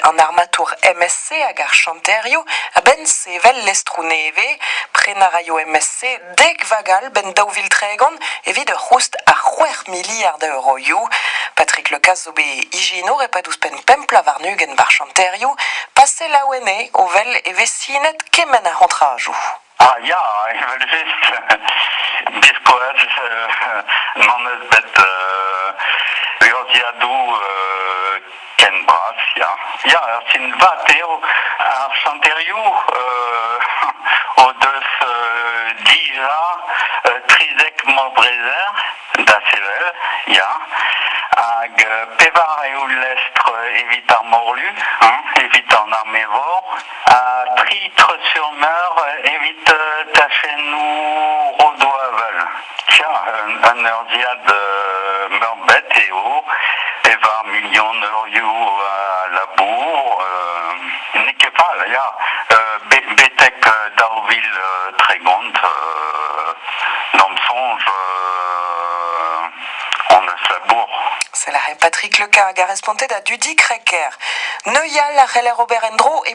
an armatour MSC hag ar chanterioù a-benn sevel lestroù nevez. Prenañ a raio MSC dek vagal 'benn 2030 evit ur c'houst a c'hwec'h miliard a euroioù. Patrick Le Cas zo bet ijinour e-pad ouzhpenn pemp bloaz warn-ugent war chanterioù. Pase laouen eo o wel e vez sinet kement a c'hontrajoù. Ah ya, evel-just, biskoazh n'hon eus bet urzhiadoù ken bras, ya. Ya, ur sin vat eo ar chanterioù o deus dija 13 mordrezer da sevel, ya. Hag pevar eo lestr evit ar morlu, hein, evit an arme-vor. Ha tri treuzfurmer evit tachennoù rodoù-avel. Tiens, un urzhiad meurbet eo, pevar milion eurioù a labour, n'eo ket fall, ya. Betek 2030, d'am soñj, on eus labour. C'est la Patrick Leca hag a responte da Dudi Kreker. Neuial a c'heller ober en-dro e.